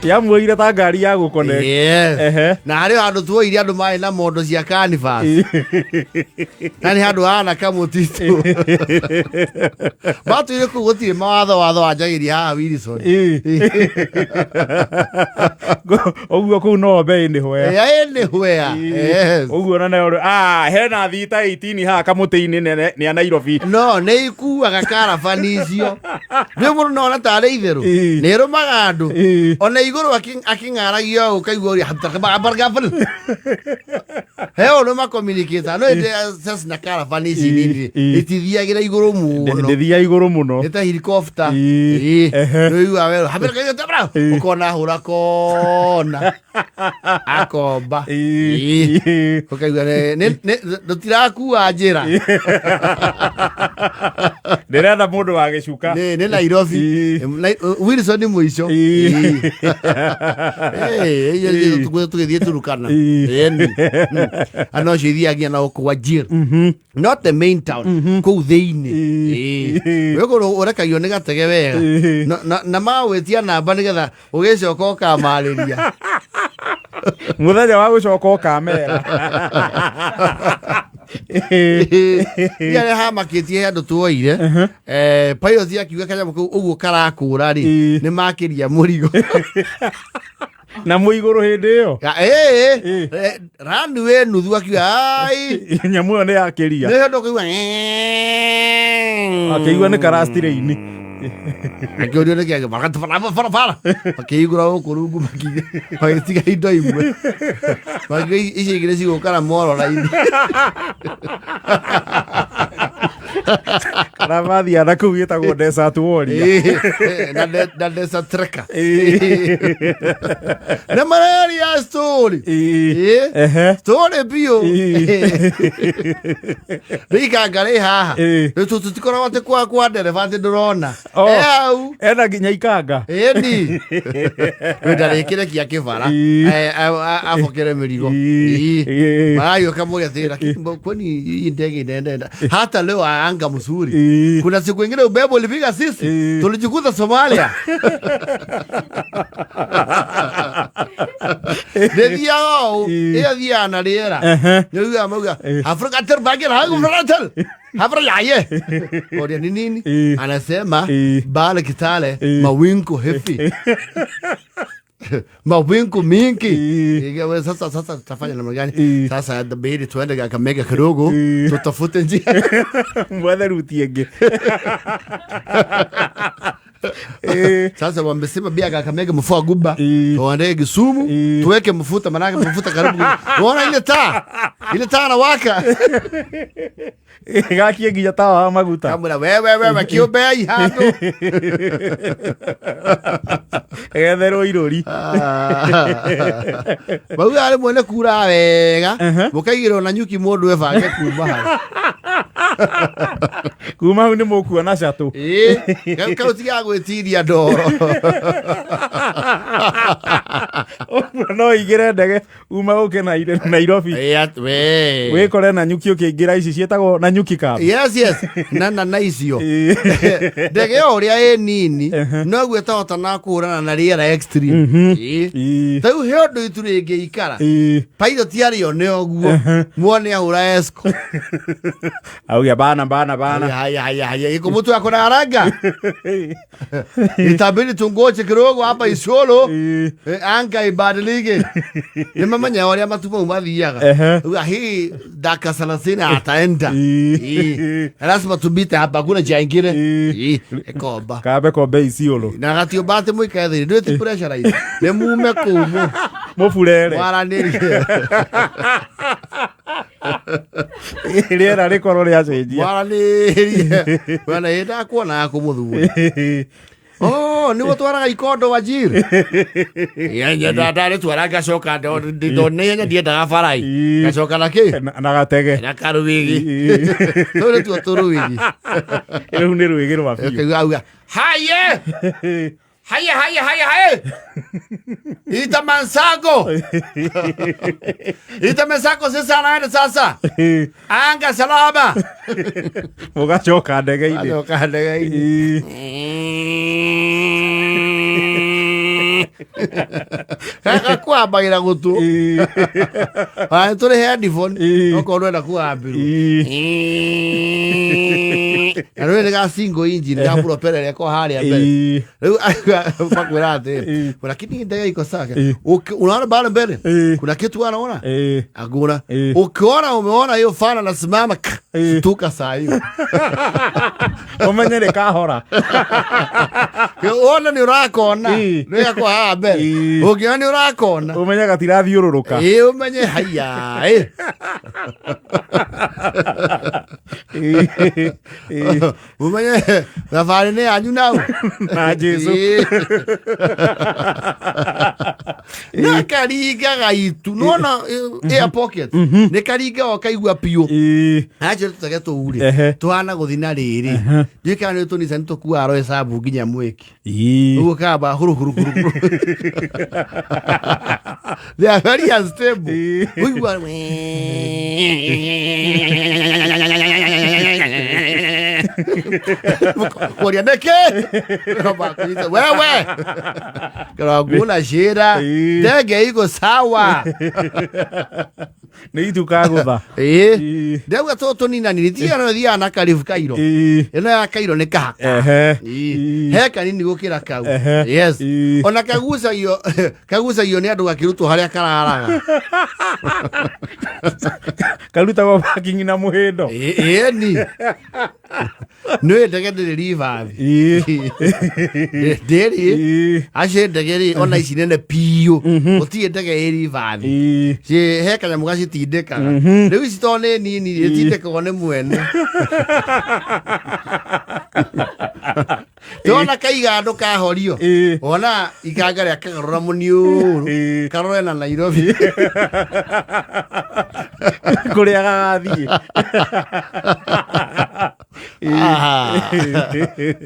Yamuoire ta ngari ya gũconnect. Yes. Ehe. Na harĩ handũ tuoire andũ marĩ na mondo cia canvas na nĩ handũ hahana kamũtitũ matwire kũu gũtirĩ mawatho watho wanjagĩria haha Wilson. Ũguo kũu no obey anywhere. Anywhere. Yes. Ũguo na nayo ah hena thita 18 haha kamũtĩ-inĩ nene nĩ a Nairobi. No nĩ ikuaga karabani icio rĩu mũndũ no ona tarĩ itherũ nĩ ĩrũmaga andũ ona igũrũ akĩng'aragio ũkaigua ũrĩa he ũndũ makominikĩta no ĩndĩ Cessna karabani ici nini itithiagĩra igũrũ mũno. Ndĩthia igũrũ mũno. Nĩ ta helicopter. Nĩ ũiguaga werũ ũkona hũra kona akomba. Ũkaigua ndũtirakua njĩra. Ndĩretha mũndũ wa gĩcuka. Nĩ Nairobi. Wilson nĩ mũico. Tũgĩthiĩ Turukana. Ĩni. Ano ũcio ithiagia na gũkũ Wajir, not the main town, kũu thĩinĩ. Wĩ kũndũ ũrekagio nĩ gatege wega. Na magwĩtia namba nĩgetha ũgĩcoka ũkamarĩria. Mũthenya wa gũcoka ũkamera. Iria arĩa hamakĩtie andũ tuoire pilot akiuga kanyamũ kau ũguo karakũra rĩ nĩ makĩria mũrigo. Na mũigũrũ hĩndĩ ĩyo. Runway nuthu akiuga ai Nyamũ ĩyo nĩ yakĩria. Nĩ ũndũ ũkaigua Akĩigua nĩ karastiraini. Akĩũrio nĩ kĩangĩ barabara makĩhingũra gũkũ rungu magĩtiga indo imwe makiuga icio igĩrĩ cigũka na morora-inĩ. Karamathiana kũu gĩtagwo Desert Warrior. Na Desert Trekker nĩ mararia story. Story biũ. Rĩu ikanga rĩ haha. Rĩu tũtikoragwo atĩ kwa ndereba atĩ ndũrona. Oh. E hau. Ena nginya ikanga. Ĩni ndarĩkĩrekia kĩbara. Abokere mĩrigo. Maragĩũka mũrĩa atĩrĩ, lakini kwani hii ndege inaenda hata leo anga mzuri? Kuna siku ingine ubebo ulipiga sisi tulijikuta Somalia. Ndĩthiaga ũũ ĩyo thiaga na rĩera nĩugaga mauga Afrika ter bagir hagu fratel hafra yaye oria ni nini? Anasema bale Kitale mawingu heavy, mawingu mingi. Ige, sasa tutafanya namna gani? Sasa inabidi tuende Kakamega kidogo tutafute njia. Mwethe ruti ĩngĩ. Sasa wamesema bia Kakamega mfua guba tuende Kisumu tuweke mfuta manake mfuta karibu unaona ile taa nawaka. Gakie nginya tawa wa maguta. Kamwira wewe wewe kiumbei handu. Getherwo irũri. Mauga rĩmwe nĩ kura wega mũkaigĩrwo na nyuki mũndũ ebange kuma hau. Kuma hau nĩ mũkuona catũ. Ĩĩ, kau tiga gwĩtiria ndoro. Ũguo no igĩre ndege uma ũke Nairobi. Ĩĩ, we. Wĩkore na nyuki ũkĩingĩra ici ciĩtagwo na nyuki cab. Yes, na icio ndege ĩyo ũrĩa ĩ nini noguo ĩtahota na kũhũrana na rĩera extreme. Ĩĩ. Rĩu he ũndũ itu rĩngĩikara pilot arĩo nĩ ũguo muone ahũra esco. Auge bana bana bana. Haya haya haya iko mtu ako na haraka, itabidi tungoje kidogo hapa Isiolo. Anga ibadilike. Nĩ mamenya ũrĩa matu mau mathiaga. Uga hii dakika 30 ataenda. Lazima tubite hapa, hakuna njia ingine. Ĩkomba. Kambe kombe Isiolo. Na gatiũmba atĩ mũikare thĩinĩ ndwĩti pressurize nĩ mume kũu mũburere mwaranĩrie. Rĩera rĩkorwo rĩacenjia. Mwaranĩrie wena ĩ ndakuonaga kũmũthura. Oh, nĩguo twaraga ikondo Wajir. Ndarĩtwara ngacoka ndonenya ndiendaga barai. Ngacoka na kĩ? Na gatege. Na karwĩgĩ. Tũu nĩtuo tũrwĩgĩ. Rĩu nĩ rwĩgĩ rwa biũ. Ũkaigua auga haye haye haye haye haye ita mansago ita mansago sasa naenda sasa anga salama. Mũgacoka ndege-inĩ. Acoka ndege-inĩ. Gakwambagĩra gũtũ. Ona nĩ tũrĩ headphone okorwo ndwenda kũgambĩrwo. Na rũrĩ nĩ ga single engine ga propeller ĩrĩa ĩkoragwo harĩa mbere. Rĩu makwĩra atĩrĩ, lakini ndege iko sawa. Unaona bado mbele kuna kitu wanaona hakuna. Ukiona umeona hiyo fana nasimama stuka saa hiyo. Ũmenye nĩ kahora. Wona nĩ ũrakona nĩ gakwa haha mbere. Ũngĩona nĩ ũrakona Ũmenye gatirathiũrũrũka. Ĩ, ũmenye haiya ĩ. Ũmenye thabarĩ nĩ yanyu nau Na Jesu. Na karingaga itu nona air pocket nĩ karingaga ũkaigua biũ. Acio tũtege tũu rĩ tũhana gũthi na rĩrĩ ndiũĩ kana nĩ tũnica nĩ tũkuaga roe sabu nginya mwĩki ũguo kamba huru huru huru huru. They are very unstable. Ũigua kũria nĩkĩ wewe kĩranguna cira ndege iko sawa. Nĩ itu kagũtha. Ĩĩ, ndauga tũtũ tũninani tiga no thiaga na karibu kairo ĩno ya kairo nĩ kahaka. Ĩĩ. He kanini gũkĩra kau. Yes. Ona kagucagio kagucagio nĩ andũ gakĩrutwo harĩa kararaga. Karutagwo parking na mũhĩndo. Ĩni nĩ ndege ndĩrĩ ribathi ndĩrĩ acio ndege rĩ ona ici nene piũ gũtirĩ ndege ĩ ribathi. He kanyamũ gacitindĩkaga rĩu ici tondũ nĩ nini rĩ itindĩkagwo nĩ mwene tona kaiga andũ kahorio ona ikanga rĩa kagarũra mũniũrũ karore na Nairobi. Kũrĩa gagathiĩ.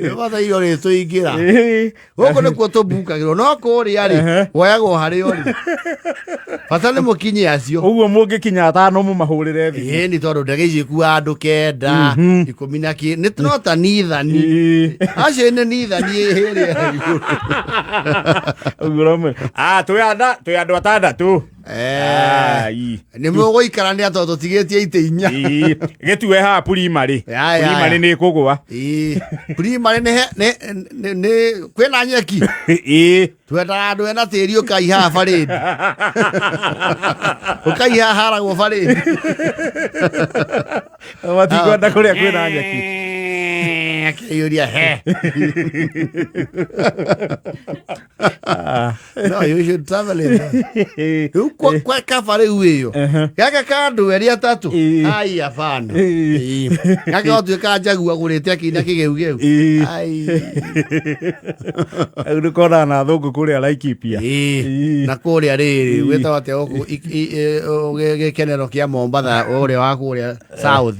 Nĩbataire rĩ tũingĩra gũkũ nĩkuo tũmbukagĩrwo no kũrĩa rĩ woyagwo harĩa ũrĩ bata nĩ mũkinye acio. Ũguo mũngĩkinya atano mũmahũrĩre thimũ. Ĩĩ nĩ tondũ ndege ici ikuaga andũ kenda ikũmi na kĩ nĩ no ta nithani acio nĩ nithani ĩrĩa igũrũ. Ũguo ũramwĩra, "Ah, twĩ andũ atandatũ." Ai. Nĩ mũgũikarania tondũ tũtigĩtie itĩ inya. Gĩtue haha primary. Ya, ya, Primary ya. nĩ ĩkũgũa. Ĩĩ, primary nĩ kwĩna nyeki. Twendaga andũ ena tĩri ũkaihaha barĩndi ũkaihaha haragwo barĩndi. Matikwenda kũrĩa kwĩna nyeki. Akĩiyũria he. No, you should travel it. Rĩu kwa kaba rĩu ĩyo gaka ka andũ erĩ atatũ ai hapana. Gaka gatuĩka njagua agũrĩte akĩina kĩgeugeu. Ai. Rĩu nĩ kona na thũngũ kũrĩa Laikipia. Na kũrĩa rĩrĩ gwĩtagwo atĩa gũkũ gĩkenero kĩa Mombatha ũrĩa wa kũrĩa South.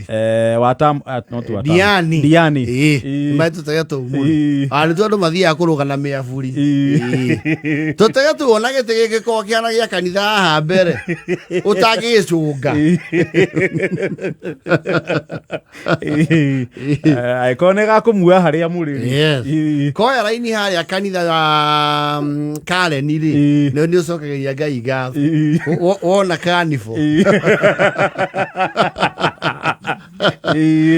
Watamu, not Watamu. Diani. Diani. Ĩĩ tũtege tũu mũno. Ah, nĩ tondũ mathiaga kũrũga na mĩaburi. Tũtege tũu ona gĩtĩ gĩkĩkorwo kĩhana gĩa kanitha haha mbere ũtangĩgĩcũnga. Angĩkorwo nĩ gakũmua harĩa mũrĩ rĩ. Yes. Koya raini harĩa kanitha wa Karen rĩ nĩ ũcokagĩria Ngai ngatho. Wona kanibũ.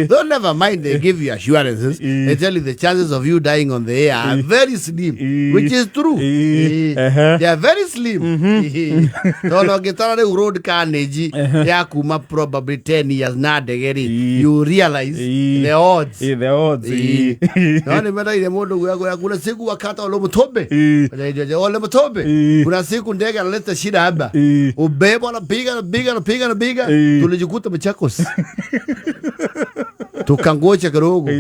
Though never mind, they give you assurances. They tell you the chances of you dying on the air are very slim, which is true. They are very slim. Tondũ ũngĩtara rĩu road carnage ya kuma probably 10 years na ndege rĩ, you realize the odds. The odds. No nĩ mendaire mũndũ guya kuna siku wakata ole mtobe ole mtobe kuna siku ndege analeta shida hapa ubebo anapiga anapiga anapiga anapiga tulijikuta Machakos tukangoja kidogo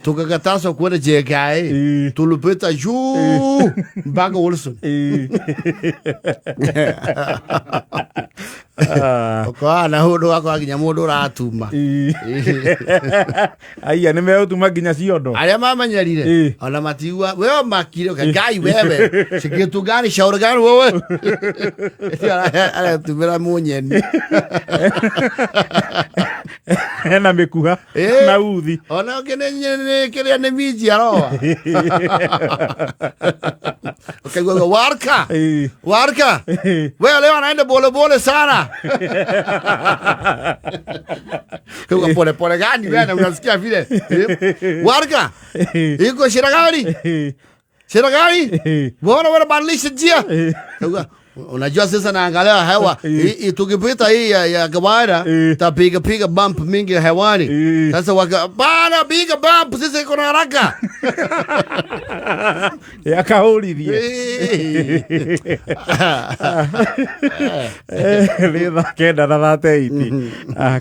tukakatazwa kwenda JKIA tulipita juu mpaka Wilson. Ũkoraga na ũndũ wakora nginya mũndũ ũratuma. Aya nĩ megũtuma nginya ciondo. Arĩa mamenyerire ona matigua wewe makire ngai wewe kitu gani shauri gani wewe aretumĩra mũnyeni. Hena mĩkuha Ĩĩ. na uthi. Ona ũngĩ nĩ kĩrĩa nĩ minji aroa. Ukaigua warka. Ĩĩ. Warka. Wewe leo anaenda pole pole sana. Kwa pole pole gani wewe na unasikia vile? Eh? Warka. Iko shida gani? Shida gani? Mbona wewe unabadilisha njia? Kaigua, unajua sasa naangalia hewa tukipita hii ya kawaida tapiga piga bump mingi hewani. Sasa waka bana piga bump sasa iko na haraka. Akahũrithie. Nĩ thaa 9 na 38.